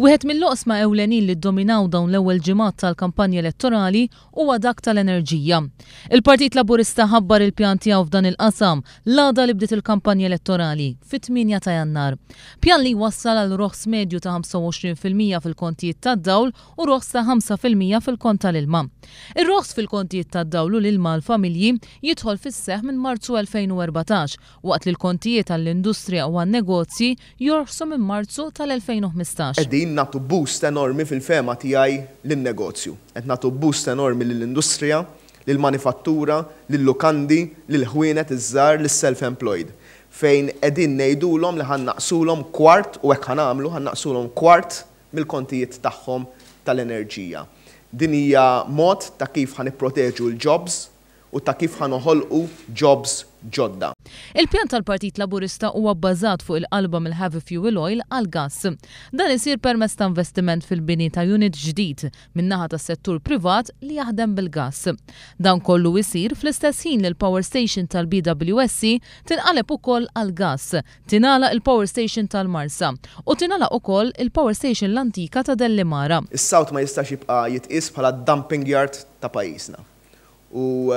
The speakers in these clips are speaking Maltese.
Wieħed mill-oqsma ewlenin li ddominaw dawn l-ewwel ġimgħat tal-kampanja elettorali huwa dak tal-enerġija. Il-Partit Laburista ħabbar il-pjan tiegħu f'dan il-qasam l-għada li bdiet il-kampanja elettorali, fit-8 ta' Jannar. Pjan li jwassal għal roħs medju ta' 25% fil-kontijiet tad-dawl u roħs ta' 5% fil-kont tal-ilma. Ir-roħs fil-kontijiet tad-dawl u l-ilma għall-familji jidħol fis-seħħ minn Marzu 2014 waqt li l-kontijiet għall-industrija u għan-negozji jorħsu minn Marzu tal-2015. Qegħdin nagħtu boost enormi fil-fehma tiegħi lin-negozju. Qed nagħtu boost enormi lill-industrija, lill-manifattura, lil-lukandi, lill-ħwienet iż-żgħar, lis-self-employed. Fejn qegħdin ngħidulhom li ħa nnaqqsulhom kwart u hekk ħa nagħmlu, ħa nnaqqsulhom kwart mill-kontijiet tagħhom tal-enerġija. Din hija mod ta' kif ħa nipproteġu l-jobs u ta' kif ħa noħolqu jobs ġodda. Il-pjan tal-Partit Laburista huwa bbażat fuq il-qalba mill-heavy fuel oil għall-gass. Dan isir permezz ta' investiment fil-bini ta' unit ġdid min-naħa tas-settur privat li jaħdem bil-gass. Dan kollu jsir fl-istess ħin li l-power station tal-BWSC tinqaleb ukoll għall-gass, tingħalaq il-power station tal-Marsa u tingħalaq ukoll il-power station l-antika ta' Dellimara. Is-South ma jistax jibqa' jitqies bħala dumping yard ta' pajjiżna. U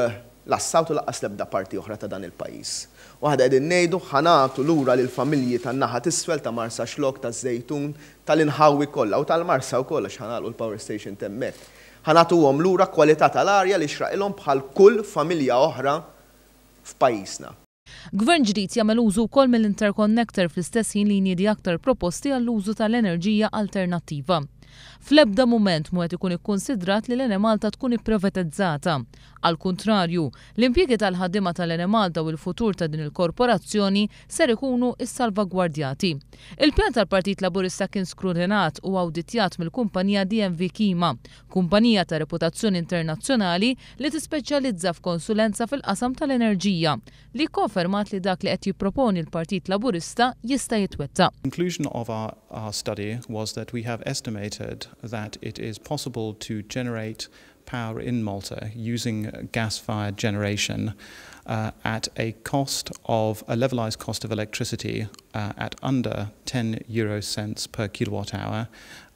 la s-South u lanqas l-ebda parti oħra ta' dan il-pajjiż. U aħna qegħdin ngħidu ħa nagħtu lura lill-familji tan-naħa t'isfel ta' Marsaxlokk, taż-Żejtun, tal-inħawi kollha u tal-Marsa wkoll għax ħa nagħlqu l-power station t'hemmhekk. Ħa nagħtuhom lura kwalità tal-arja li xraqilhom bħal kull familja oħra f'pajjiżna. Gvern ġdid jagħmel użu wkoll mill-interconnector fl-istess ħin li jniedi aktar proposti għall-użu tal-enerġija alternattiva. Fl-ebda mument mhu qed ikun ikkunsidrat li l-Enemalta tkun ipprivatizzata. Għall-kuntrarju, l-impjiegi tal-ħaddiema tal-Enemalta u l-futur ta' din il-korporazzjoni ser ikunu ssalvagwardjati. Il-pjan tal-Partit Laburista kien skrutinat u awditjat mill-kumpanija DNV Kima, kumpanija ta' reputazzjoni internazzjonali li tispeċjalizza f'konsulenza fil-qasam tal-enerġija, li kkonfermat li dak li qed jipproponi l-Partit Laburista jista' jitwettaq. Conclusion of our study was that we have estimated that it is possible to generate power in Malta using gas-fired generation at a cost of a levelized cost of electricity at under 10 euro cents per kilowatt hour,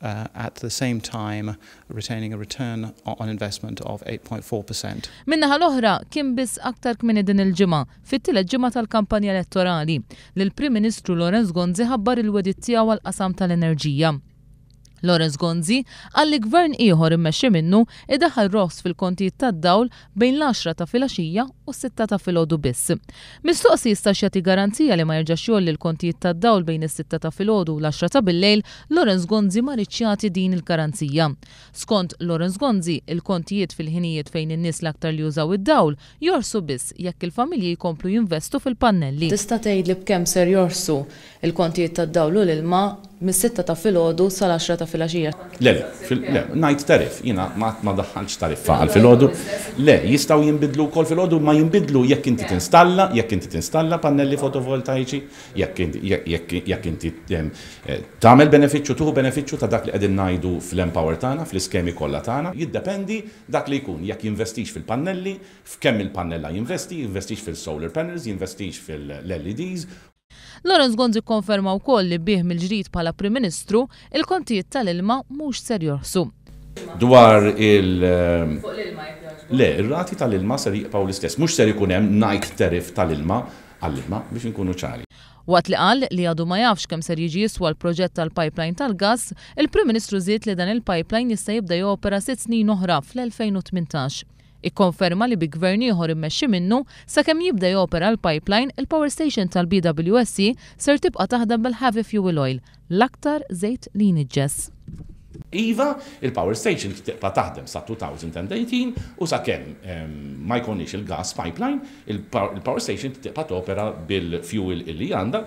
at the same time retaining a return on investment of 8.4%. Min-naħa l-oħra, kien biss aktar kmieni din il-ġimgħa, fit-tielet ġimgħa tal-kampanja elettorali, li l-Prim Ministru Lawrence Gonzi ħabbar il-wegħdiet tiegħu għall-qasam tal-enerġija. Lawrence Gonzi qal li gvern ieħor immexxi minnu idaħħal roħs fil-kontijiet tad-dawl bejn l-10 ta' filgħaxija u s-6 ta' filgħodu biss. Mistoqsi jistax jagħti garanzija li ma jerġax jgħolli l-kontijiet tad-dawl bejn is-6 ta' filgħodu u l-10 ta' billejl, Lawrence Gonzi ma riedx jagħti din il-garanzija. Skont Lawrence Gonzi, il-kontijiet fil-ħinijiet fejn in-nies l-aktar li jużaw id-dawl jorħsu biss jekk il-familji jkomplu jinvestu fil-pannelli. Tista' tgħidli b'kemm ser jorħsu il-kontijiet tad-dawl u l-ilma mis-6 ta' filgħodu sal-10 ta' filgħaxija? Le, le, night tariff, jiena ma daħħalx tariffa għal filgħodu. Le, jistgħu jinbidlu wkoll filgħodu, ma jinbidlu jekk inti tinstalla pannelli fotovoltaiċi, jekk inti tagħmel benefiċċju, tieħu benefiċċju ta' dak li qegħdin ngħidu fl-Empower tagħna, fl-iskemi kollha tagħna, jiddependi dak li jkun jekk jinvestix fil-pannelli, f'kemm il-pannella jinvesti, jinvestix fil-solar panels, jinvestix fil-LEDs. Lawrence Gonzi konferma wkoll li bih mill-ġdid bħala Prim Ministru il-kontijiet tal-ilma mhux ser jorħsu. Dwar il- Le, ir-rati tal-ilma ser jibqgħu l-istess, mhux ser ikun hemm night tariff tal-ilma għall-ilma biex inkunu ċari. Waqt li qal li għadu ma jafx kemm ser jiġi jiswa l-proġett tal-pipeline tal-gas, il-Prim Ministru żied li dan il-pipeline jista' jibda jopera 6 snin oħra fl-2018. Ikkonferma li bi gvern ieħor immexxi minnu, sakemm jibda jopera l-pipeline, il-power station tal-BWSC ser tibqa' taħdem bil-heavy fuel oil, l-aktar żejt li jniġġes. Iva, il-power station tibqa' taħdem sa 2018 u sakemm ma jkunx il-gas pipeline, il-power station tibqa' topera bil-fuel illi għandha.